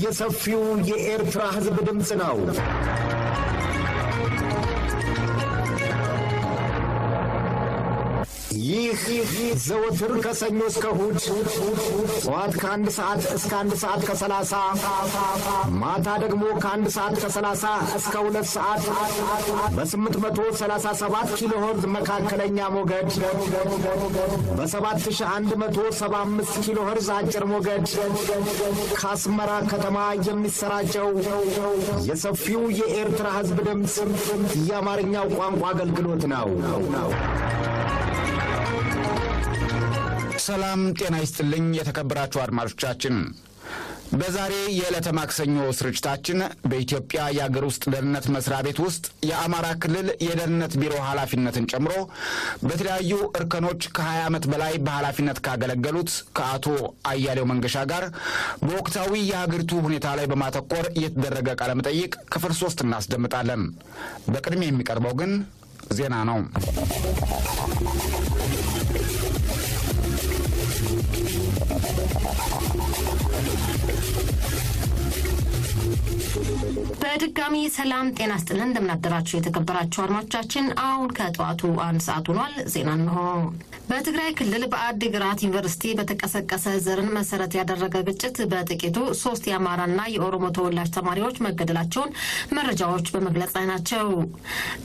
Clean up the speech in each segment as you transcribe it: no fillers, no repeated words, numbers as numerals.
የሰፊው የኤርትራ ሕዝብ ድምፅ ነው። ይህ ዘወትር ከሰኞ እስከ እሁድ ጠዋት ከ1 ሰዓት እስከ 1 ሰዓት ከ30፣ ማታ ደግሞ ከ1 ሰዓት ከ30 እስከ 2 ሰዓት በ837 ኪሎ ሄርዝ መካከለኛ ሞገድ፣ በ7175 ኪሎ ሄርዝ አጭር ሞገድ ከአስመራ ከተማ የሚሰራጨው የሰፊው የኤርትራ ሕዝብ ድምፅ የአማርኛው ቋንቋ አገልግሎት ነው። ሰላም ጤና ይስጥልኝ የተከበራችሁ አድማጮቻችን። በዛሬ የዕለተ ማክሰኞ ስርጭታችን በኢትዮጵያ የአገር ውስጥ ደህንነት መስሪያ ቤት ውስጥ የአማራ ክልል የደህንነት ቢሮ ኃላፊነትን ጨምሮ በተለያዩ እርከኖች ከ20 ዓመት በላይ በኃላፊነት ካገለገሉት ከአቶ አያሌው መንገሻ ጋር በወቅታዊ የሀገሪቱ ሁኔታ ላይ በማተኮር የተደረገ ቃለ መጠይቅ ክፍል 3 እናስደምጣለን። በቅድሚያ የሚቀርበው ግን ዜና ነው። በድጋሚ ሰላም ጤና ስጥልን። እንደምናደራችሁ የተከበራችሁ አድማጮቻችን፣ አሁን ከጠዋቱ 1 ሰዓት ሆኗል። ዜና እንሆ። በትግራይ ክልል በአዲግራት ዩኒቨርሲቲ በተቀሰቀሰ ዘርን መሰረት ያደረገ ግጭት በጥቂቱ 3 የአማራና የኦሮሞ ተወላጅ ተማሪዎች መገደላቸውን መረጃዎች በመግለጽ ላይ ናቸው።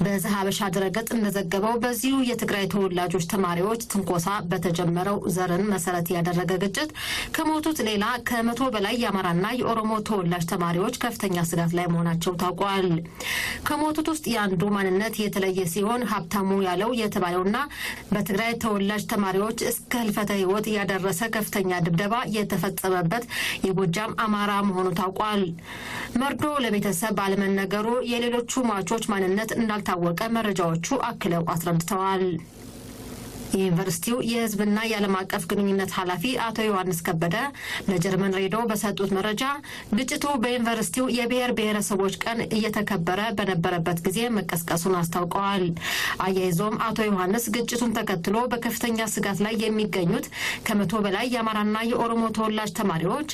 በዘሀበሻ ድረገጽ እንደዘገበው በዚሁ የትግራይ ተወላጆች ተማሪዎች ትንኮሳ በተጀመረው ዘርን መሰረት ያደረገ ግጭት ከሞቱት ሌላ ከ100 በላይ የአማራና የኦሮሞ ተወላጅ ተማሪዎች ከፍተኛ ስጋት ላይ መሆናቸው ታውቋል። ከሞቱት ውስጥ የአንዱ ማንነት የተለየ ሲሆን ሀብታሙ ያለው የተባለውና በትግራይ ተወላጅ ተማሪዎች እስከ ህልፈተ ህይወት ያደረሰ ከፍተኛ ድብደባ የተፈጸመበት የጎጃም አማራ መሆኑ ታውቋል። መርዶ ለቤተሰብ ባለመነገሩ የሌሎቹ ሟቾች ማንነት እንዳልታወቀ መረጃዎቹ አክለው አስረድተዋል። የዩኒቨርሲቲው የህዝብና የዓለም አቀፍ ግንኙነት ኃላፊ አቶ ዮሐንስ ከበደ ለጀርመን ሬዲዮ በሰጡት መረጃ ግጭቱ በዩኒቨርሲቲው የብሔር ብሔረሰቦች ቀን እየተከበረ በነበረበት ጊዜ መቀስቀሱን አስታውቀዋል። አያይዞም አቶ ዮሐንስ ግጭቱን ተከትሎ በከፍተኛ ስጋት ላይ የሚገኙት ከ100 በላይ የአማራና የኦሮሞ ተወላጅ ተማሪዎች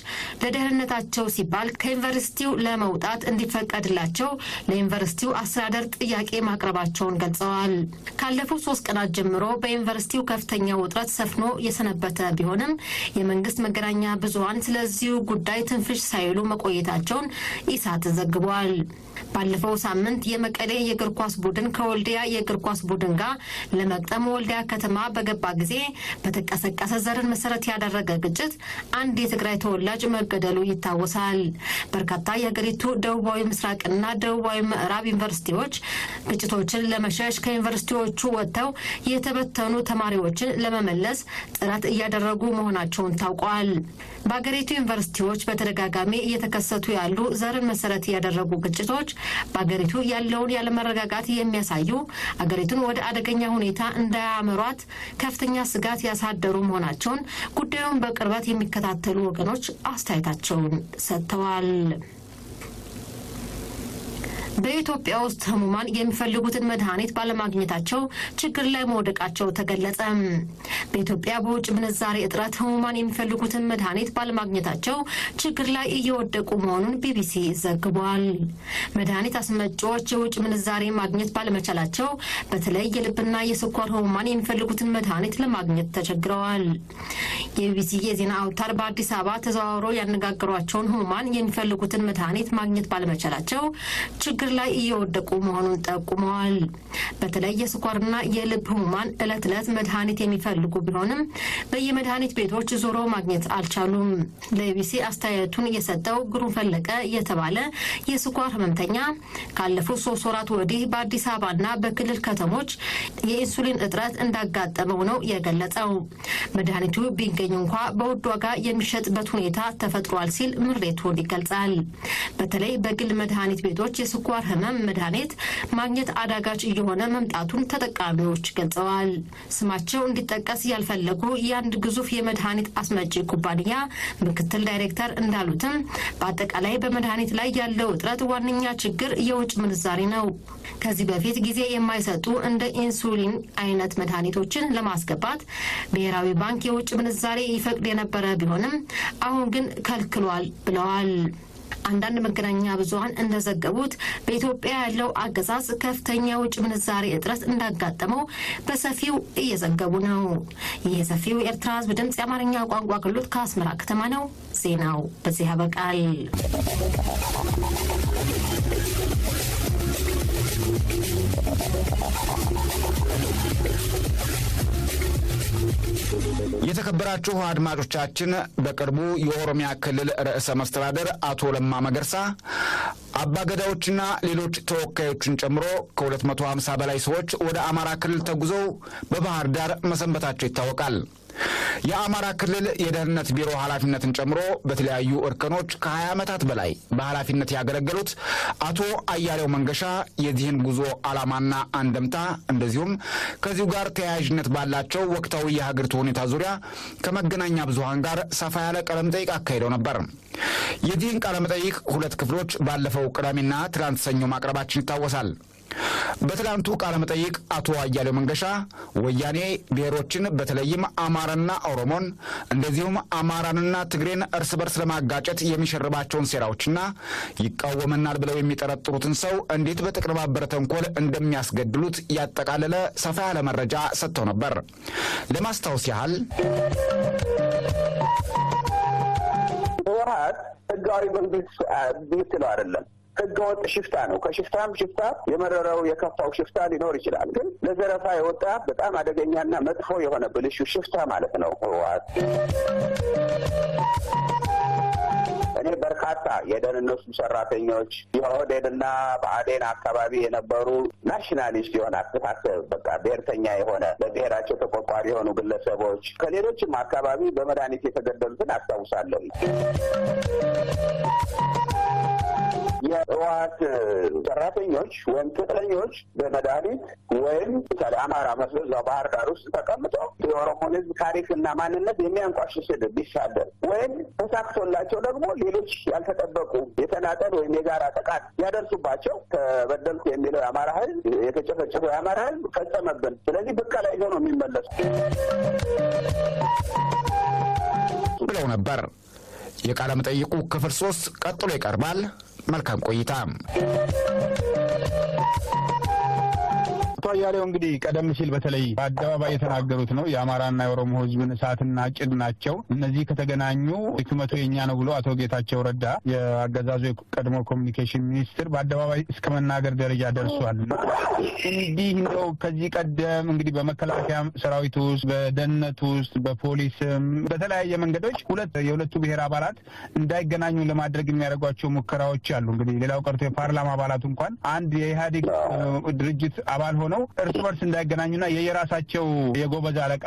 ለደህንነታቸው ሲባል ከዩኒቨርሲቲው ለመውጣት እንዲፈቀድላቸው ለዩኒቨርሲቲው አስተዳደር ጥያቄ ማቅረባቸውን ገልጸዋል። ካለፉት 3 ቀናት ጀምሮ በዩኒቨርሲቲ ከፍተኛ ውጥረት ሰፍኖ የሰነበተ ቢሆንም የመንግስት መገናኛ ብዙኃን ስለዚሁ ጉዳይ ትንፍሽ ሳይሉ መቆየታቸውን ኢሳት ዘግቧል። ባለፈው ሳምንት የመቀሌ የእግር ኳስ ቡድን ከወልዲያ የእግር ኳስ ቡድን ጋር ለመግጠም ወልዲያ ከተማ በገባ ጊዜ በተቀሰቀሰ ዘርን መሰረት ያደረገ ግጭት አንድ የትግራይ ተወላጅ መገደሉ ይታወሳል። በርካታ የሀገሪቱ ደቡባዊ ምስራቅና ደቡባዊ ምዕራብ ዩኒቨርሲቲዎች ግጭቶችን ለመሸሽ ከዩኒቨርሲቲዎቹ ወጥተው የተበተኑ ተማሪዎችን ለመመለስ ጥረት እያደረጉ መሆናቸውን ታውቋል። በሀገሪቱ ዩኒቨርሲቲዎች በተደጋጋሚ እየተከሰቱ ያሉ ዘርን መሰረት ያደረጉ ግጭቶች በሀገሪቱ ያለውን ያለመረጋጋት የሚያሳዩ፣ አገሪቱን ወደ አደገኛ ሁኔታ እንዳያመሯት ከፍተኛ ስጋት ያሳደሩ መሆናቸውን ጉዳዩን በቅርበት የሚከታተሉ ወገኖች አስተያየታቸውን ሰጥተዋል። በኢትዮጵያ ውስጥ ህሙማን የሚፈልጉትን መድኃኒት ባለማግኘታቸው ችግር ላይ መውደቃቸው ተገለጸ። በኢትዮጵያ በውጭ ምንዛሬ እጥረት ህሙማን የሚፈልጉትን መድኃኒት ባለማግኘታቸው ችግር ላይ እየወደቁ መሆኑን ቢቢሲ ዘግቧል። መድኃኒት አስመጪዎች የውጭ ምንዛሬ ማግኘት ባለመቻላቸው በተለይ የልብና የስኳር ህሙማን የሚፈልጉትን መድኃኒት ለማግኘት ተቸግረዋል። የቢቢሲ የዜና አውታር በአዲስ አበባ ተዘዋውሮ ያነጋገሯቸውን ህሙማን የሚፈልጉትን መድኃኒት ማግኘት ባለመቻላቸው ችግር ላይ እየወደቁ መሆኑን ጠቁመዋል። በተለይ የስኳርና የልብ ህሙማን እለት እለት መድኃኒት የሚፈልጉ ቢሆንም በየመድኃኒት ቤቶች ዞሮ ማግኘት አልቻሉም። ለቢቢሲ አስተያየቱን የሰጠው ግሩም ፈለቀ የተባለ የስኳር ህመምተኛ ካለፉት 3 ወራት ወዲህ በአዲስ አበባና በክልል ከተሞች የኢንሱሊን እጥረት እንዳጋጠመው ነው የገለጸው። መድኃኒቱ ቢገኝ እንኳ በውድ ዋጋ የሚሸጥበት ሁኔታ ተፈጥሯል ሲል ምሬቱን ይገልጻል። በተለይ በግል መድኃኒት ቤቶች የስኳር ህመም መድኃኒት ማግኘት አዳጋች እየሆነ መምጣቱን ተጠቃሚዎች ገልጸዋል። ስማቸው እንዲጠቀስ ያልፈለጉ የአንድ ግዙፍ የመድኃኒት አስመጪ ኩባንያ ምክትል ዳይሬክተር እንዳሉትም በአጠቃላይ በመድኃኒት ላይ ያለው እጥረት ዋነኛ ችግር የውጭ ምንዛሪ ነው። ከዚህ በፊት ጊዜ የማይሰጡ እንደ ኢንሱሊን አይነት መድኃኒቶችን ለማስገባት ብሔራዊ ባንክ የውጭ ምንዛሬ ይፈቅድ የነበረ ቢሆንም አሁን ግን ከልክሏል ብለዋል። አንዳንድ መገናኛ ብዙኃን እንደዘገቡት በኢትዮጵያ ያለው አገዛዝ ከፍተኛ የውጭ ምንዛሬ እጥረት እንዳጋጠመው በሰፊው እየዘገቡ ነው። ይህ የሰፊው የኤርትራ ሕዝብ ድምፅ የአማርኛ ቋንቋ አገልግሎት ከአስመራ ከተማ ነው። ዜናው በዚህ ያበቃል። የተከበራችሁ አድማጮቻችን፣ በቅርቡ የኦሮሚያ ክልል ርዕሰ መስተዳደር አቶ ለማ መገርሳ አባገዳዎችና ሌሎች ተወካዮችን ጨምሮ ከ250 በላይ ሰዎች ወደ አማራ ክልል ተጉዘው በባህር ዳር መሰንበታቸው ይታወቃል። የአማራ ክልል የደህንነት ቢሮ ኃላፊነትን ጨምሮ በተለያዩ እርከኖች ከ20 ዓመታት በላይ በኃላፊነት ያገለገሉት አቶ አያሌው መንገሻ የዚህን ጉዞ ዓላማና አንደምታ እንደዚሁም ከዚሁ ጋር ተያያዥነት ባላቸው ወቅታዊ የሀገሪቱ ሁኔታ ዙሪያ ከመገናኛ ብዙኃን ጋር ሰፋ ያለ ቃለ መጠይቅ አካሂደው ነበር። የዚህን ቃለ መጠይቅ ሁለት ክፍሎች ባለፈው ቅዳሜና ትናንት ሰኞ ማቅረባችን ይታወሳል። በትላንቱ ቃለ መጠይቅ አቶ አያሌው መንገሻ ወያኔ ብሔሮችን በተለይም አማራና ኦሮሞን እንደዚሁም አማራንና ትግሬን እርስ በርስ ለማጋጨት የሚሸርባቸውን ሴራዎችና ይቃወመናል ብለው የሚጠረጥሩትን ሰው እንዴት በተቀነባበረ ተንኮል እንደሚያስገድሉት ያጠቃለለ ሰፋ ያለ መረጃ ሰጥተው ነበር። ለማስታወስ ያህል፣ ህወሓት ህጋዊ መንግስት የምትለው አይደለም። ህገወጥ ሽፍታ ነው። ከሽፍታም ሽፍታ የመረረው የከፋው ሽፍታ ሊኖር ይችላል። ግን ለዘረፋ የወጣ በጣም አደገኛና መጥፎ የሆነ ብልሹ ሽፍታ ማለት ነው ህወሓት። እኔ በርካታ የደህንነቱ ሰራተኞች፣ የኦህዴድና ብአዴን አካባቢ የነበሩ nationalist የሆነ አስተሳሰብ፣ በቃ ብሔርተኛ የሆነ፣ ለብሔራቸው ተቆርቋሪ የሆኑ ግለሰቦች ከሌሎችም አካባቢ በመድኃኒት የተገደሉትን አስታውሳለሁ። የህወሓት ሰራተኞች ወይም ቅጥረኞች በመድኃኒት ወይም ምሳሌ አማራ መስሎ እዛው ባህር ዳር ውስጥ ተቀምጦ የኦሮሞን ህዝብ ታሪክና ማንነት የሚያንቋሽሽ ስድብ ቢሳደብ ወይም ተሳክቶላቸው ደግሞ ሌሎች ያልተጠበቁ የተናጠል ወይም የጋራ ጥቃት ያደርሱባቸው፣ ተበደልኩ የሚለው የአማራ ህዝብ፣ የተጨፈጨፈው የአማራ ህዝብ ፈጸመብን፣ ስለዚህ በቀላ ይዘው ነው የሚመለሱ ብለው ነበር። የቃለ መጠይቁ ክፍል 3 ቀጥሎ ይቀርባል። መልካም ቆይታ። አቶ አያሌው፣ እንግዲህ ቀደም ሲል በተለይ በአደባባይ የተናገሩት ነው። የአማራና የኦሮሞ ህዝብን እሳትና ጭድ ናቸው። እነዚህ ከተገናኙ ህክመቱ የኛ ነው ብሎ አቶ ጌታቸው ረዳ፣ የአገዛዙ የቀድሞ ኮሚኒኬሽን ሚኒስትር፣ በአደባባይ እስከ መናገር ደረጃ ደርሷል። እና እንዲህ እንደው ከዚህ ቀደም እንግዲህ በመከላከያ ሰራዊት ውስጥ፣ በደህንነት ውስጥ፣ በፖሊስም በተለያየ መንገዶች የሁለቱ ብሔር አባላት እንዳይገናኙ ለማድረግ የሚያደርጓቸው ሙከራዎች አሉ። እንግዲህ ሌላው ቀርቶ የፓርላማ አባላቱ እንኳን አንድ የኢህአዴግ ድርጅት አባል ሆነው እርስ በርስ እንዳይገናኙና የየራሳቸው የጎበዝ አለቃ፣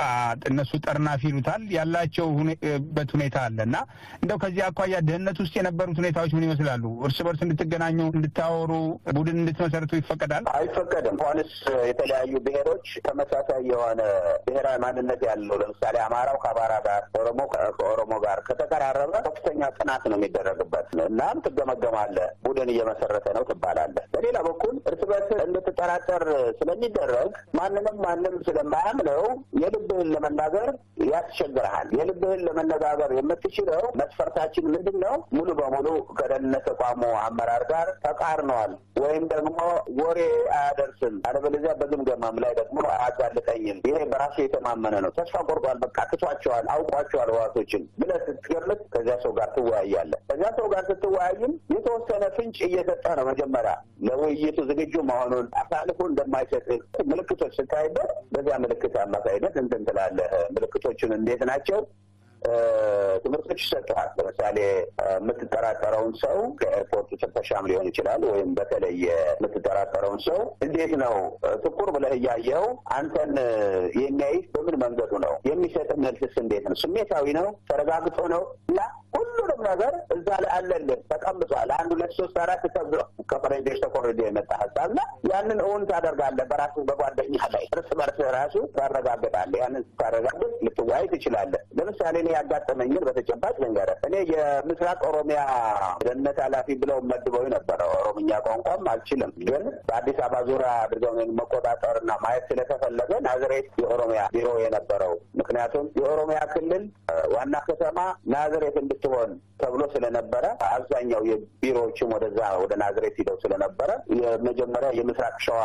እነሱ ጠርናፊ ይሉታል፣ ያላቸውበት ሁኔታ አለ። እና እንደው ከዚህ አኳያ ደህንነት ውስጥ የነበሩት ሁኔታዎች ምን ይመስላሉ? እርስ በርስ እንድትገናኙ፣ እንድታወሩ፣ ቡድን እንድትመሰርቱ ይፈቀዳል? አይፈቀድም። እንኳንስ የተለያዩ ብሔሮች ተመሳሳይ የሆነ ብሔራዊ ማንነት ያለው፣ ለምሳሌ አማራው ከአማራ ጋር፣ ኦሮሞ ከኦሮሞ ጋር ከተቀራረበ ከፍተኛ ጥናት ነው የሚደረግበት። እናም ትገመገማለህ። ቡድን እየመሰረተ ነው ትባላለህ። በሌላ በኩል እርስ በርስ እንድትጠራጠር ስለሚደረግ ማንንም ማንም ስለማያምነው የልብህን ለመናገር ያስቸግርሃል። የልብህን ለመነጋገር የምትችለው መስፈርታችን ምንድን ነው? ሙሉ በሙሉ ከደህንነት ተቋሙ አመራር ጋር ተቃርነዋል ወይም ደግሞ ወሬ አያደርስም፣ አለበለዚያ በግምገማም ላይ ደግሞ አያጋልጠኝም። ይሄ በራሱ የተማመነ ነው። ተስፋ ቆርጧል፣ በቃ ትቷቸዋል፣ አውቋቸዋል ህዋቶችን ብለህ ስትገምት ከዚያ ሰው ጋር ትወያያለህ። ከዚያ ሰው ጋር ስትወያይም የተወሰነ ፍንጭ እየሰጠ ነው። መጀመሪያ ለውይይቱ ዝግጁ መሆኑን፣ አሳልፎ እንደማይሰጥህ ምልክቶች ስታይበት በዚያ ምልክት አማካኝነት እንትን ትላለህ። ምልክቶቹን እንዴት ናቸው? ትምህርቶች ይሰጡሃል። ለምሳሌ የምትጠራጠረውን ሰው ከኤርፖርቱ ፍተሻም ሊሆን ይችላል፣ ወይም በተለየ የምትጠራጠረውን ሰው እንዴት ነው ትኩር ብለህ እያየኸው አንተን የሚያይህ በምን መንገዱ ነው? የሚሰጥህ መልስስ እንዴት ነው? ስሜታዊ ነው? ተረጋግጦ ነው? እና ሁሉንም ነገር እዛ ላይ አለልህ፣ ተቀምጧል። አንድ፣ ሁለት፣ ሶስት፣ አራት ተብሎ ከፈረንጆች ተኮርጆ የመጣ ሀሳብ እና ያንን እውን ታደርጋለህ። በራስህ በጓደኛ ላይ እርስ በርስ ራሱ ታረጋግጣለህ። ያንን ስታረጋግጥ ልትወያይ ትችላለህ። ለምሳሌ እኔ ያጋጠመኝን በተጨባጭ ልንገርህ። እኔ የምስራቅ ኦሮሚያ ደህንነት ኃላፊ ብለው መድበው ነበረ። ኦሮምኛ ቋንቋም አልችልም፣ ግን በአዲስ አበባ ዙሪያ አድርገው መቆጣጠርና ማየት ስለተፈለገ ናዝሬት የኦሮሚያ ቢሮ የነበረው፣ ምክንያቱም የኦሮሚያ ክልል ዋና ከተማ ናዝሬት እንድትሆን ተብሎ ስለነበረ አብዛኛው የቢሮዎችም ወደዛ ወደ ናዝሬት ሂደው ስለነበረ የመጀመሪያ የምስራቅ ሸዋ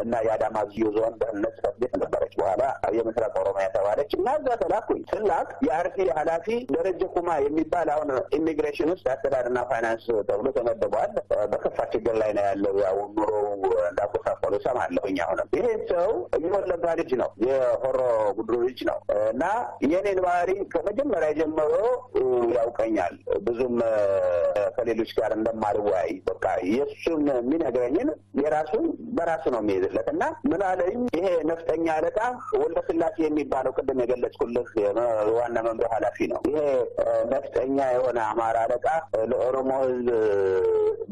እና የአዳማ ልዩ ዞን ደህንነት ጽሕፈት ቤት ነበረች። በኋላ የምስራቅ ኦሮሚያ ተባለች እና እዛ ተላኩኝ። ስላክ የአርሲ ኃላፊ ደረጀ ኩማ የሚባል አሁን ኢሚግሬሽን ውስጥ አስተዳደርና ፋይናንስ ተብሎ ተመድበዋል። በከፋ ችግር ላይ ነው ያለው። ያው ኑሮው እንዳጎሳቆሉ እሰማለሁኝ። አሁንም ይሄ ሰው የወለጋ ልጅ ነው፣ የሆሮ ጉድሩ ልጅ ነው እና የኔን ባህሪ ከመጀመሪያ ጀምሮ ያውቀኛል። ብዙም ከሌሎች ጋር እንደማልወያይ በቃ የእሱን የሚነግረኝን የራሱን በራሱ ነው የሚይዝለት እና ምን አለኝ፣ ይሄ ነፍጠኛ አለቃ ወልደ ስላሴ የሚባለው ቅድም የገለጽኩልህ ዋና መምሪያው ኃላፊ ነው። ይሄ ነፍጠኛ የሆነ አማራ አለቃ ለኦሮሞ ሕዝብ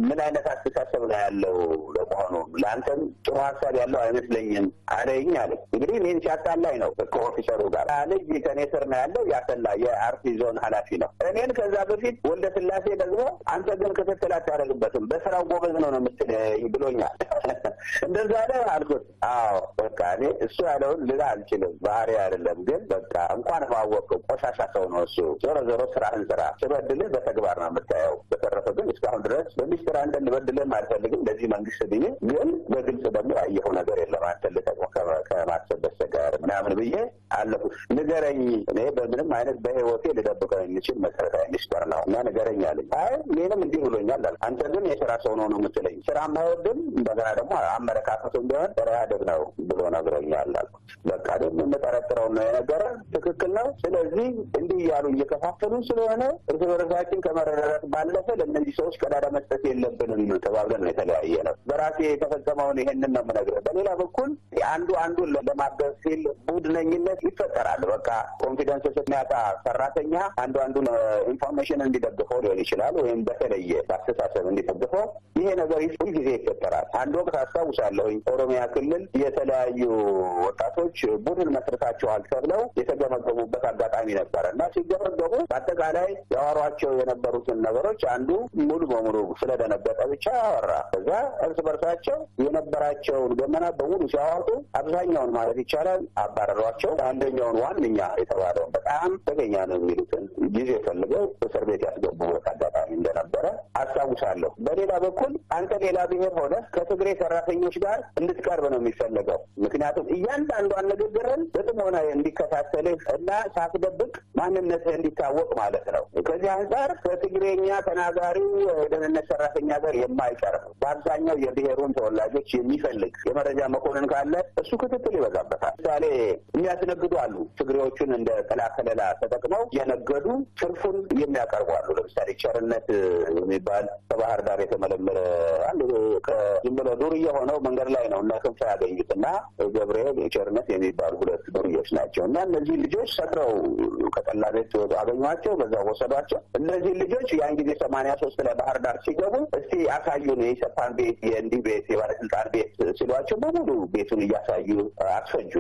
ምን አይነት አስተሳሰብ ነው ያለው? ለመሆኑ ለአንተም ጥሩ ሀሳብ ያለው አይመስለኝም አለኝ አለ። እንግዲህ እኔን ሲያጣላኝ ነው ከ officer ኡ ጋር። ልጅ ከእኔ ስር ነው ያለው፣ ያሰላ የአርሲ ዞን ኃላፊ ነው። እኔን ከዛ በፊት ወልደ ስላሴ ደግሞ አንተ ግን ክትትል አታደርግበትም፣ በስራው ጎበዝ ነው ነው የምትለኝ ብሎኛል። እንደዛ አለ አልኩት። አዎ በቃ እኔ እሱ ያለውን ልልህ አልችልም፣ ባህሪ አይደለም ግን በቃ እንኳን ማወቅ ቆሻሻ ሰው ነው እሱ። ዞሮ ዞሮ ስራህን ስራ፣ ስበድልህ በተግባር ነው የምታየው። በተረፈ ግን እስካሁን ድረስ በሚስጥር አንተን ልበድልህም አልፈልግም ለዚህ መንግስት ብዬ፣ ግን በግልጽ ደግሞ ያየኸው ነገር የለም አንተን ልጠቅመህ ከማሰብ በስተቀር ምናምን ብዬ አለፉ። ንገረኝ፣ እኔ በምንም አይነት በህይወቴ ልደብቀው የሚችል መሰረታዊ ሚስጥር ነው እና ንገረኝ አለኝ። አይ እኔንም እንዲህ ብሎኛል አለ። አንተ ግን የስራ ሰው ነው ነው የምትለኝ፣ ስራ የማይወድም እንደገና ደግሞ አመለካከቱ ቢሆን ኢህአዴግ ነው ብሎ ነግሮኛል አልኩት። በቃ ደግሞ የምጠረጥረውን ነው የነገረ፣ ትክክል ነው። ስለዚህ እንዲህ እያሉ እየከፋፈሉ ስለሆነ እርስ በርሳችን ከመረዳዳት ባለፈ ለእነዚህ ሰዎች ቀዳዳ መስጠት የለብንም ተባብለን ነው የተለያየ ነው። በራሴ የተፈጸመውን ይሄንን ነው የምነግርህ። በሌላ በኩል አንዱ አንዱን ለማገዝ ሲል ቡድነኝነት ይፈጠራል። በቃ confidence የሚያጣ ሰራተኛ አንዱ አንዱን information እንዲደግፈው ሊሆን ይችላል፣ ወይም በተለየ በአስተሳሰብ እንዲደግፈው ይሄ ነገር ሁልጊዜ ይፈጠራል። አንድ ወቅት አስታውሳለሁኝ ኦሮሚያ ክልል የተለያዩ ወጣቶች ቡድን መስርታቸዋል ተብለው የተገመገሙበት አጋጣሚ ነበረ እና ሲገመገሙ በአጠቃላይ ያወሯቸው የነበሩትን ነገሮች አንዱ ሙሉ በሙሉ ስለደነገጠ ብቻ አወራ። ከዛ እርስ በርሳቸው የነበራቸውን ገመና በሙሉ ሲያወጡ አብዛኛውን ማለት ይቻላል አባረሯቸው። አንደኛውን ዋነኛ የተባለውን በጣም ተገኛ ነው የሚሉትን ጊዜ ፈልገው እስር ቤት ያስገቡበት አጋጣሚ እንደነበረ አስታውሳለሁ። በሌላ በኩል አንተ ሌላ ብሔር ሆነ ከትግሬ ሰራተኞች ጋር እንድትቀርብ ነው የሚፈለገው። ምክንያቱም እያንዳንዷን ንግግርን በጥሞና እንዲከታተልህ እና ሳትደብቅ ማንነትህ እንዲታወቅ ማለት ነው። ከዚህ አንጻር ከትግሬኛ ተናጋሪው የደህንነት ሰራተኛ ጋር የማይቀርብ በአብዛኛው የብሔሩን ተወላጆች የሚፈልግ የመረጃ መኮንን ካለ እሱ ክትትል ይበዛበታል። ምሳሌ የሚያስነግዱ አሉ። ትግሬዎቹን እንደ ጥላ ከለላ ተጠቅመው የነገዱ ትርፉን የሚያቀርቡ አሉ። ለምሳሌ ቸርነት የሚባል ከባህር ዳር የተመለመለ አንድ ዝም ብሎ ዱርዬ ሆነው መንገድ ላይ ነው እና ክንፈ ያገኙት እና ገብርኤል ቸርነት የሚባሉ ሁለት ዱርዬዎች ናቸው። እና እነዚህ ልጆች ሰክረው ከጠላ ቤት አገኟቸው፣ በዛ ወሰዷቸው። እነዚህ ልጆች ያን ጊዜ 83 ላይ ባህር ዳር ሲገቡ እስቲ አሳዩን የኢሰፓን ቤት፣ የእንዲህ ቤት፣ የባለስልጣን ቤት ሲሏቸው በሙሉ ቤቱን እያሳዩ አስፈጁ።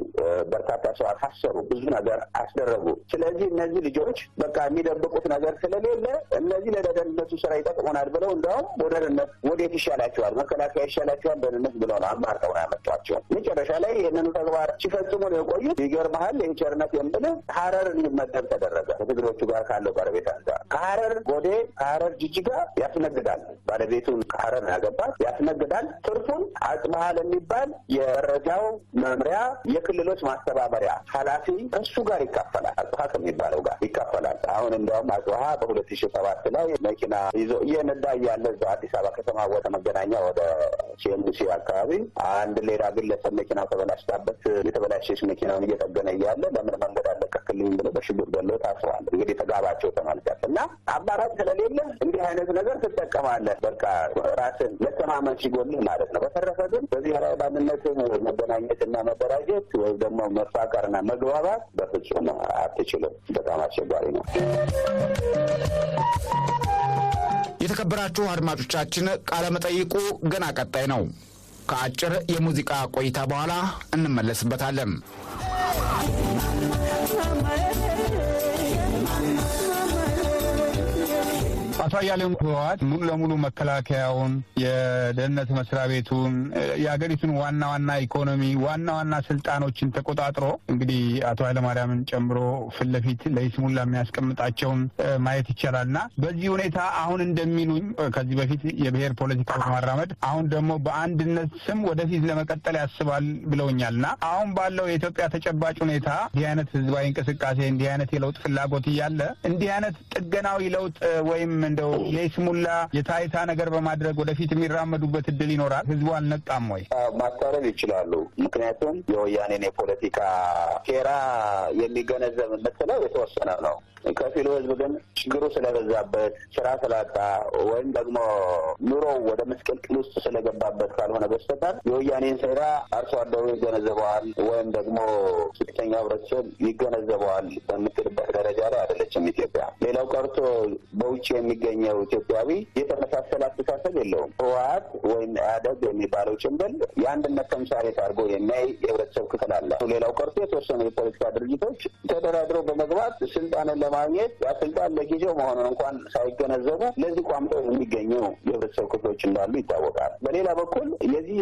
በርካታ ሰው አሳሰሩ፣ ብዙ ነገር አስደረጉ። ስለዚህ እነዚህ ልጆች በቃ የሚደብቁት ነገር ስለሌለ እነዚህ ለደህንነቱ ስራ ይጠቅሙናል ብለው እንደውም ወደ ደህንነት ወዴት ይሻላቸዋል፣ መከላከያ ይሻላቸዋል፣ ደህንነት ብለው ነው አማርጠው ነው ያመጧቸው። መጨረሻ ላይ ይህንኑ ተግባር ሲፈጽሙ ነው የቆዩት። ይገርምሃል፣ ይህ ቸርነት የምልህ ሀረር እንዲመደብ ተደረገ። ከትግሮቹ ጋር ካለው ቀረቤታ አንጻር ከሀረር ጎዴ፣ ከሀረር ጅጅጋ ያስነግዳል። ባለቤቱን ከሀረር ያገባት ያስነግዳል። ትርፉን አጽብሃ ለሚባል የመረጃው መምሪያ የክልሎች ማስተባበሪያ ኃላፊ ከሱ ጋር ይካፈላል። አጽብሃ ከሚባለው ጋር ይካፈላል። አሁን እንዲያውም አጽብሃ በ2007 ላይ መኪና ይዞ እየነዳ እያለ እዛው አዲስ አበባ ከተማ ወደ መገናኛ ወደ ሲኤምሲ አካባቢ አንድ ሌላ ግለሰብ መኪናው ተበላሽታበት የተበላሸች መኪናውን እየጠገነ እያለ ለምን መንገድ አለቀክልኝ ብሎ በሽጉጥ ገሎ ታስሯል። እንግዲህ ተጋባቸው ተመልከት እና አማራጭ ስለሌለ እንዲህ አይነት ነገር ትጠቀማለህ። በቃ ራስን መተማመን ሲጎልህ ማለት ነው። በተረፈ ግን በዚህ ላይ ማንነት መገናኘትና መደራጀት ወይም ደግሞ መፋቀርና መግባባት በፍጹም አትችልም። በጣም አስቸጋሪ ነው። የተከበራችሁ አድማጮቻችን ቃለ መጠይቁ ገና ቀጣይ ነው። ከአጭር የሙዚቃ ቆይታ በኋላ እንመለስበታለን። አቶ አያሌው፣ ህወሓት ሙሉ ለሙሉ መከላከያውን፣ የደህንነት መስሪያ ቤቱን፣ የሀገሪቱን ዋና ዋና ኢኮኖሚ፣ ዋና ዋና ስልጣኖችን ተቆጣጥሮ እንግዲህ አቶ ኃይለማርያምን ጨምሮ ፊት ለፊት ለይስሙላ የሚያስቀምጣቸውን ማየት ይቻላል እና በዚህ ሁኔታ አሁን እንደሚሉኝ ከዚህ በፊት የብሔር ፖለቲካ በማራመድ አሁን ደግሞ በአንድነት ስም ወደፊት ለመቀጠል ያስባል ብለውኛል እና አሁን ባለው የኢትዮጵያ ተጨባጭ ሁኔታ እንዲህ አይነት ህዝባዊ እንቅስቃሴ፣ እንዲህ አይነት የለውጥ ፍላጎት እያለ እንዲህ አይነት ጥገናዊ ለውጥ ወይም እንደው የይስሙላ የታይታ ነገር በማድረግ ወደፊት የሚራመዱበት እድል ይኖራል? ህዝቡ አልነቃም ወይ? ማታለል ይችላሉ። ምክንያቱም የወያኔን የፖለቲካ ሴራ የሚገነዘብ የምትለው የተወሰነ ነው። ከፊሉ ህዝብ ግን ችግሩ ስለበዛበት፣ ስራ ስላጣ ወይም ደግሞ ኑሮው ወደ ምስቅልቅል ውስጥ ስለገባበት ካልሆነ በስተቀር የወያኔን ሴራ አርሶ አደሩ ይገነዘበዋል ወይም ደግሞ ዝቅተኛ ህብረተሰብ ይገነዘበዋል በምትልበት ደረጃ ላይ አይደለችም ኢትዮጵያ። ሌላው ቀርቶ በውጭ የሚገኘው ኢትዮጵያዊ የተመሳሰለ አስተሳሰብ የለውም። ህወሓት ወይም ኢህአዴግ የሚባለው ጭንብል የአንድነት ተምሳሌት አድርጎ የሚያይ የህብረተሰብ ክፍል አለ። ሌላው ቀርቶ የተወሰኑ የፖለቲካ ድርጅቶች ተደራድረው በመግባት ስልጣንን ለማግኘት ያ ስልጣን ለጊዜው መሆኑን እንኳን ሳይገነዘቡ ለዚህ ቋምጠው የሚገኙ የህብረተሰብ ክፍሎች እንዳሉ ይታወቃል። በሌላ በኩል የዚህ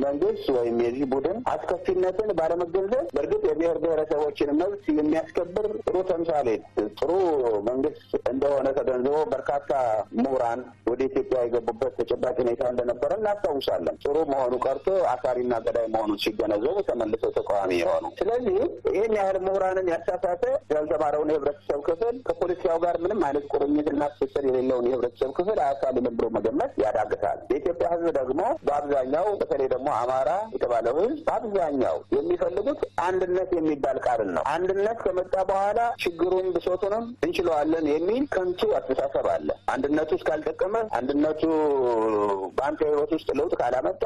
መንግስት ወይም የዚህ ቡድን አስከፊነትን ባለመገንዘብ በእርግጥ የብሔር ብሔረሰቦችን መብት የሚያስከብር ጥሩ ተምሳሌት፣ ጥሩ መንግስት እንደሆነ ተገንዝቦ በርካታ ምሁራን ወደ ኢትዮጵያ የገቡበት ተጨባጭ ሁኔታ እንደነበረ እናስታውሳለን። ጥሩ መሆኑ ቀርቶ አሳሪና ገዳይ መሆኑን ሲገነዘቡ ተመልሰው ተቃዋሚ የሆኑ፣ ስለዚህ ይህን ያህል ምሁራንን ያሳሳተ፣ ያልተማረውን የህብረተሰብ ክፍል፣ ከፖለቲካው ጋር ምንም አይነት ቁርኝትና ትስስር የሌለውን የህብረተሰብ ክፍል አያታልልም ብሎ መገመት ያዳግታል። የኢትዮጵያ ህዝብ ደግሞ በአብዛኛው፣ በተለይ ደግሞ አማራ የተባለው ህዝብ በአብዛኛው የሚፈልጉት አንድነት የሚባል ቃልን ነው። አንድነት ከመጣ በኋላ ችግሩን ብሶቱንም እንችለዋለን የሚል ከንቱ አስተሳሰብ አለ። አንድነቱ እስካልጠቀመ፣ አንድነቱ በአንተ ህይወት ውስጥ ለውጥ ካላመጣ፣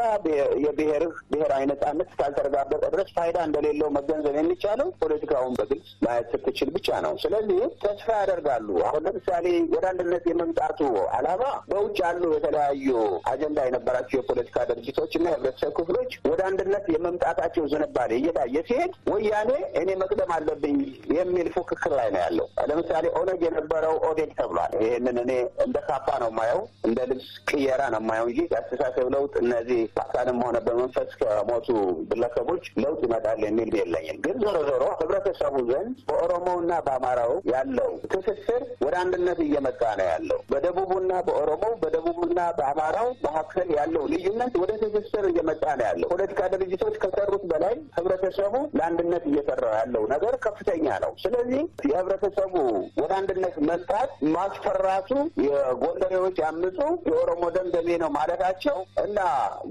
የብሔርህ ብሔራዊ ነጻነት እስካልተረጋገጠ ድረስ ፋይዳ እንደሌለው መገንዘብ የሚቻለው ፖለቲካውን በግልጽ ማየት ስትችል ብቻ ነው። ስለዚህ ተስፋ ያደርጋሉ። አሁን ለምሳሌ ወደ አንድነት የመምጣቱ ዓላማ በውጭ ያሉ የተለያዩ አጀንዳ የነበራቸው የፖለቲካ ድርጅቶች እና የህብረተሰብ ክፍሎች ወደ አንድነት የመምጣታቸው ዝንባሌ እየታየ ሲሄድ ወያኔ እኔ መቅደም አለብኝ የሚል ፉክክር ላይ ነው ያለው። ለምሳሌ ኦነግ የነበረው ኦዴግ ተብሏል። ይህንን እኔ እንደ ካባ ነው የማየው፣ እንደ ልብስ ቅየራ ነው የማየው እንጂ የአስተሳሰብ ለውጥ እነዚህ በአካልም ሆነ በመንፈስ ከሞቱ ግለሰቦች ለውጥ ይመጣል የሚል የለኝም። ግን ዞሮ ዞሮ ህብረተሰቡ ዘንድ በኦሮሞውና በአማራው ያለው ትስስር ወደ አንድነት እየመጣ ነው ያለው። በደቡቡና በኦሮሞው፣ በደቡቡና በአማራው መካከል ያለው ልዩነት ወደ ትስስር እየመጣ ነው ያለው። ፖለቲካ ድርጅቶች ከሰሩት በላይ ህብረተሰቡ ለአንድነት እየሰራው ያለው ነገር ከፍተኛ ነው። ስለዚህ የህብረተሰቡ ወደ አንድነት መምጣት ማስፈራቱ፣ የጎንደሬዎች ያምፁ፣ የኦሮሞ ደም ደሜ ነው ማለታቸው እና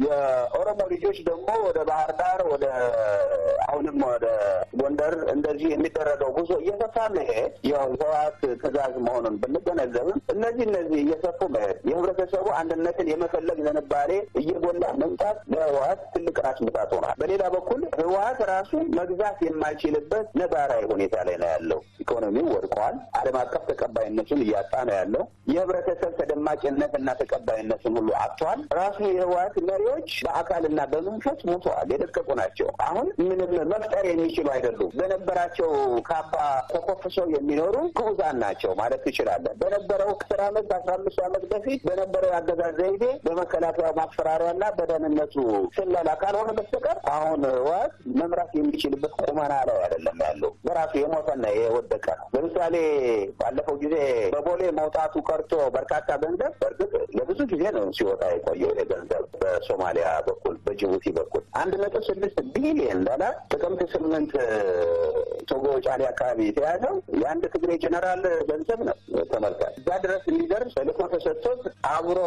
የኦሮሞ ልጆች ደግሞ ወደ ባህር ዳር፣ ወደ አሁንም ወደ ጎንደር እንደዚህ የሚደረገው ጉዞ እየሰፋ መሄድ ያው ህወሓት ትዕዛዝ መሆኑን ብንገነዘብም እነዚህ እየሰፉ መሄድ፣ የህብረተሰቡ አንድነትን የመፈለግ ዝንባሌ እየጎላ መምጣት ለህወሓት ትልቅ ራስ ምታት ሆኗል። በሌላ በኩል ህወሓት ራሱ መግዛት የማይችልበት ነባራዊ ሁኔታ ላይ ነው ያለው። ኢኮኖሚው ወድቋል። ዓለም አቀፍ ተቀባይነቱን እያጣ ነው ያለው። የህብረተሰብ ተደማጭነት እና ተቀባይነቱን ሁሉ አጥቷል። ራሱ የህወሓት መሪዎች በአካልና በመንፈስ ሞተዋል፣ የደቀቁ ናቸው። አሁን ምንም መፍጠር የሚችሉ አይደሉም። በነበራቸው ካባ ተኮፍሰው የሚኖሩ ግዑዛን ናቸው ማለት ትችላለን። በነበረው 10 ዓመት፣ 15 ዓመት በፊት በነበረው የአገዛዝ ዘይቤ በመከላከያው ማስፈራሪያና በደህንነቱ ስለላ ካልሆነ በስተቀር አሁን ህወሓት መምራት የሚችልበት ቁመና ላይ አይደለም ያለው። በራሱ የሞተና የወደቀ ነው። ለምሳሌ ባለፈው ጊዜ በቦሌ መውጣቱ ቀርቶ በርካታ ገንዘብ፣ በእርግጥ ለብዙ ጊዜ ነው ሲወጣ የቆየው ገንዘብ፣ በሶማሊያ በኩል፣ በጅቡቲ በኩል 1.6 ቢሊየን ዶላር ጥቅምት 8 ቶጎ ጫሌ አካባቢ የተያዘው የአንድ ትግሬ ጀነራል ገንዘብ ነው። ተመልከት፣ እዛ ድረስ እንዲደርስ ተልዕኮ ተሰጥቶት አብሮ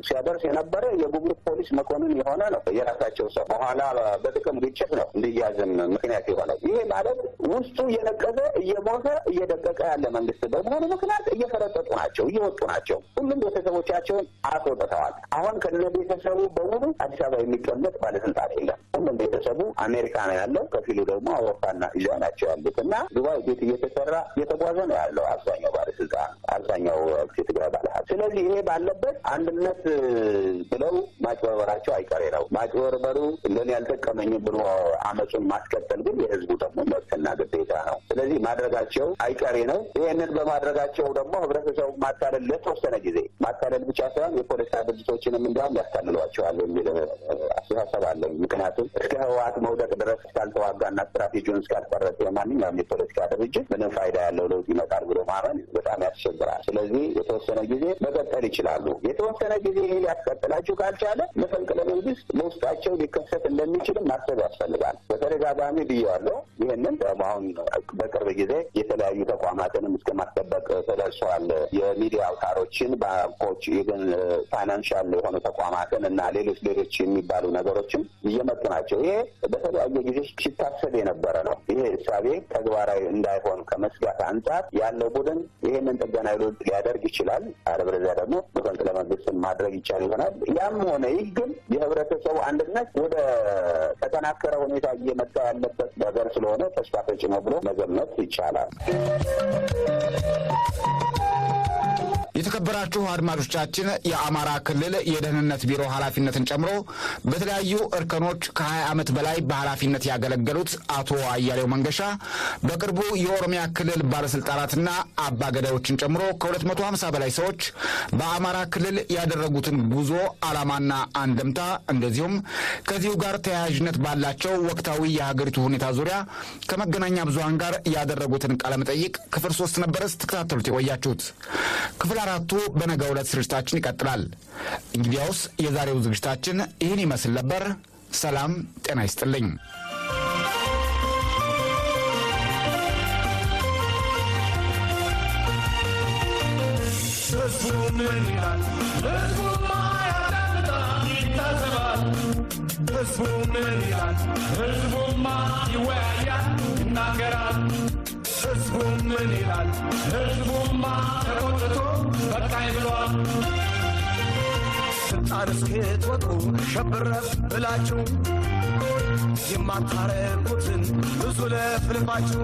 ሲያደርስ የነበረ የጉምሩክ ፖሊስ መኮንን የሆነ ነው፣ የራሳቸው ሰው። በኋላ በጥቅም ግጭት ነው እንዲያዝም ምክንያት የሆነው። ይሄ ማለት ውስጡ እየነቀዘ፣ እየሞተ፣ እየደቀቀ ያለ መንግስት በመሆኑ ምክንያት እየፈረጠጡ ናቸው፣ እየወጡ ናቸው። ሁሉም ቤተሰቦቻቸውን አስወጥተዋል። አሁን ከነ ቤተሰቡ በሙሉ አዲስ አበባ የሚቀመጥ ባለስልጣን የለም። ሁሉም ቤተሰቡ አሜሪካ ነው ያለው፣ ከፊሉ ደግሞ አውሮፓና ኤዥያ ናቸው ያሉት እና ዱባይ ቤት እየተሰራ እየተጓዘ ነው ያለው አብዛኛው ባለስልጣን፣ አብዛኛው የትግራይ ባለሀብት። ስለዚህ ይሄ ባለበት አንድነት ብለው ማጭበርበራቸው አይቀሬ ነው። ማጭበርበሩ እንደኔ ያልጠቀመኝም ብሎ አመፁን ማስቀጠል ግን የህዝቡ ደግሞ መብትና ግዴታ ነው። ስለዚህ ማድረጋቸው አይቀሬ ነው። ይሄንን በማድረጋቸው ደግሞ ህብረተሰቡ ማታለል ለተወሰነ ጊዜ ማታለል ብቻ ሳይሆን የፖለቲካ ድርጅቶችንም እንዲያውም ያታልሏቸዋል የሚል አስተሳሰብ አለኝ። ምክንያቱም እስከ ህወሓት መውደቅ ድረስ እስካልተዋጋና ስትራቴጂውን እስካልቀረጸ የማንኛውም የፖለቲካ ድርጅት ምንም ፋይዳ ያለው ለውጥ ይመጣል ብሎ ማመን በጣም ያስቸግራል። ስለዚህ የተወሰነ ጊዜ መቀጠል ይችላሉ። የተወሰነ ጊዜ ይሄ ሊያስቀጥላቸው ካልቻለ መፈንቅለ መንግስት በውስጣቸው ሊከሰት እንደሚችልም ማሰብ ያስፈልጋል። በተደጋጋሚ ብዬዋለሁ። ይህንን አሁን በቅርብ ጊዜ የተለያዩ ተቋማትንም እስከ ማስጠበቅ ተደርሷል። የሚዲያ አውታሮችን፣ ባንኮች፣ financial የሆኑ ተቋማትን እና ሌሎች ሌሎች የሚባሉ ነገሮችም እየመጡ ናቸው። ይሄ በተለያየ ጊዜ ሲታሰብ የነበረ ነው። ይሄ እሳቤ ተግባራዊ እንዳይሆን ከመስጋት አንጻር ያለው ቡድን ይህንን ጥገና ለውጥ ሊያደርግ ይችላል። አለበለዚያ ደግሞ መፈንቅለ መንግስትን ማድረግ ይቻል ይሆናል። ያም ሆነ ይህ ግን የህብረተሰቡ አንድነት ወደ ተጠናከረ ሁኔታ እየመጣ ያለበት ነገር ስለሆነ ተስፋ ሰጪ ነው ብሎ መገመት ይቻላል። የተከበራችሁ አድማጮቻችን፣ የአማራ ክልል የደህንነት ቢሮ ኃላፊነትን ጨምሮ በተለያዩ እርከኖች ከ20 ዓመት በላይ በኃላፊነት ያገለገሉት አቶ አያሌው መንገሻ በቅርቡ የኦሮሚያ ክልል ባለስልጣናትና አባገዳዮችን ጨምሮ ከ250 በላይ ሰዎች በአማራ ክልል ያደረጉትን ጉዞ ዓላማና አንድምታ እንደዚሁም ከዚሁ ጋር ተያያዥነት ባላቸው ወቅታዊ የሀገሪቱ ሁኔታ ዙሪያ ከመገናኛ ብዙሃን ጋር ያደረጉትን ቃለመጠይቅ ክፍል 3 ነበር ስትከታተሉት የቆያችሁት። ክፍል 4ቱ በነገው ዕለት ስርጭታችን ይቀጥላል። እንግዲያውስ የዛሬው ዝግጅታችን ይህን ይመስል ነበር። ሰላም ጤና ይስጥልኝ። ህዝቡ ምን ይላል? ህዝቡማ ያዳምጣል፣ ይታዘባል። ህዝቡ ምን ይላል? ህዝቡማ ይወያያል፣ ይናገራል። ህዝቡ ምን ይላል? ህዝቡማ ተቆጥቶ በቃኝ ብሏል። ስልጣን እስክትወጡ ሸብረብ ብላችሁ የማታረቁትን ብዙ ለፍልፋችሁ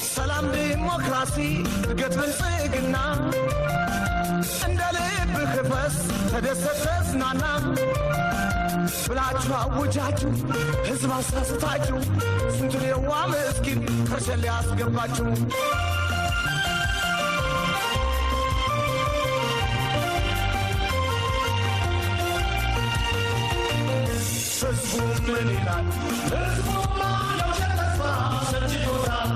ሰላም፣ ዲሞክራሲ፣ እድገት፣ ብልጽግና እንደ ልብህ ፈስ ተደሰት፣ ተዝናና ብላችሁ አውጃችሁ ህዝብ አሳስታችሁ ስንቱን የዋ ምስኪን ከርቸሌ አስገባችሁ። ህዝቡ ምን ይላል? ህዝቡማ የውሸት ተስፋ ሰልችቶታል።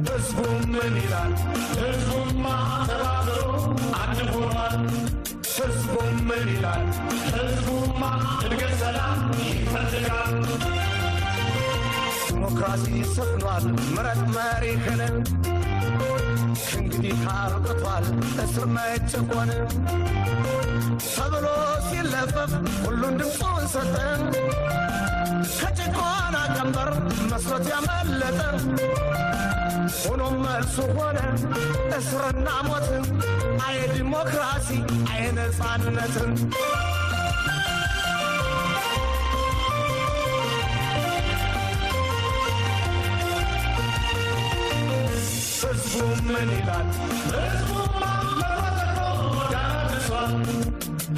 ህዝቡ ምን ይላል? ህዝቡማ ተባብሮ አንድ ሆኗል። ህዝቡ ምን ይላል? ህዝቡማ እድገት፣ ሰላም ይፈልጋል። ዲሞክራሲ ሰፍኗል፣ ምረጥ መሪህን። ከእንግዲህ አብቅቷል እስር መጨቆን ተብሎ ሲለፈፍ ሁሉን ድምፁን ሰጠ። ከጭቆና ቀንበር መስሎት ያመለጠ ሆኖም መልሱ ሆነ እስርና ሞት። አየ ዲሞክራሲ፣ አየ ነፃነት። ህዝቡ ምን ይላል? ህዝቡማ መረጠቆ ዳርሷል።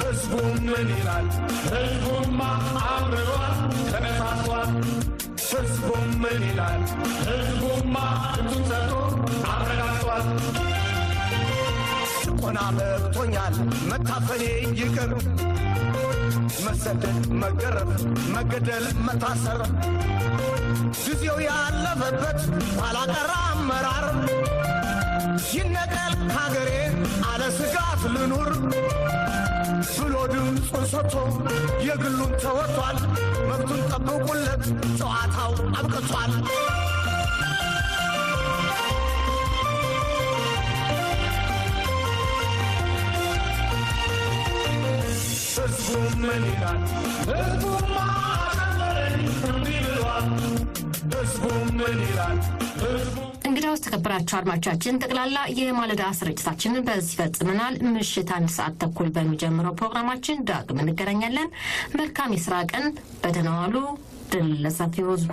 ህዝቡ ምን ይላል? ህዝቡማ አምርሯል፣ ተነሳስቷል። ህዝቡ ምን ይላል? ህዝቡማ ድምፁን ሰጥቶ አረጋግጧል። ጭቆና በቅቶኛል፣ መታፈኔ ይቅር፣ መሰደድ፣ መገረፍ፣ መገደል፣ መታሰር ጊዜው ያለፈበት ኋላ ቀር አመራር ይነቀል ከሀገሬ አለ ስጋት ልኑር ብሎ ድምፁን ሰጥቶ የግሉን ተወጥቷል። መብቱን ጠብቁለት፣ ጨዋታው አብቅቷል። ህዝቡ ምን ይላል? ህዝቡማ አሻፈረኝ እምቢ ብሏል። ህዝቡ ምን ይላል? ህዝቡ እንግዲያውስ ተከበራችሁ አድማጮቻችን ጠቅላላ የማለዳ ስርጭታችንን በዚህ ፈጽመናል። ምሽት 1:30 በሚጀምረው ፕሮግራማችን ዳግም እንገናኛለን። መልካም የስራ ቀን። በደህና ዋሉ። ድል ለሰፊው ህዝብ።